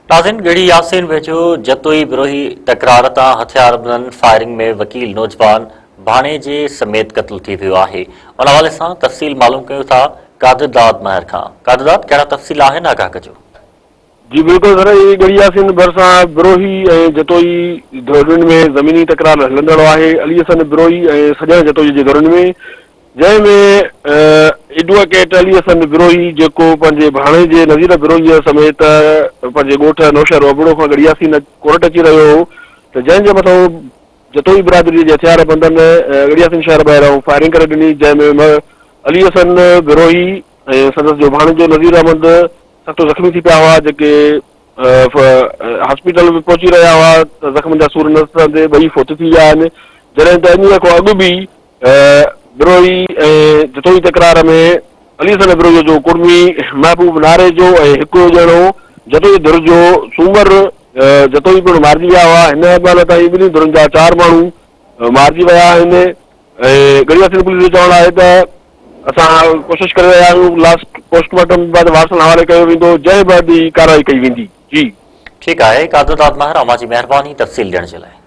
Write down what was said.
ناظرين ڳڙهي ياسين ويجهو جتوئي بروهي تڪرار تان هٿياربندن فائرنگ ۾ وڪيل نوجوان ڀاڻيجي سميت قتل ٿي ويو آهي ان حوالي سان تفصيل معلوم ڪيون ٿا قادر داد مهر کان قادر داد ڪهڙا تفصيل آهن آگاهه ڪجو. جي بلڪل سر هي ڳڙهي ياسين ڀرسان بروهي ۽ جتوئي ڌرين ۾ زميني تڪرار هلندڙ آهي علي حسن بروهي ۽ سڄڻ جتوئي جي ڌرين ۾ جنهن ۾ ايڊووڪيٽ علي حسن بروهي جيڪو پنهنجي ڀاڻيجي نذير بروهيء سميت پنهنجي ڳوٺ نوشهرو ابڙو کان ڳڙهي ياسين ڪورٽ اچي رهيو هو ته جنهن جي مٿان جتوئي برادري جي هٿيار بندن ڳڙهي ياسين شهر ٻاهران فائرنگ ڪري ڏني جنهن ۾ علي حسن بروهي ۽ سندس جو ڀاڻيجو نذير احمد سخت زخمي ٿي پيا هئا جيڪي هاسپيٽل به پهچي رهيا هئا ته زخمن جا سور نه سهندي ٻئي فوت ٿي ويا آهن جڏهن ته انهيء کان اڳ به بروهي ۽ جتوئي تڪرار ۾ علي حسن بروهيء جو ڪڙمي محبوب ناريجو ۽ هڪ ڄڻو جتوئي ڌر جو سومر جتوئي پڻ مارجي ويا هئا. هن مهل تائين ٻنهي ڌرين جا چار ماڻهو مارجي ويا آهن ۽ ڳڙهي ياسين پوليس جو چوڻ آهي ته اسان ڪوشش ڪري رهيا آهيون لاش پوسٽ مارٽم بعد وارثن حوالي ڪيو ويندو جنهن بعد ئي ڪارروائي ڪئي ويندي. جي. ٺيڪ آهي قادر داد مهر اوهان جي مهرباني تفصيل ڏيڻ جي لاء.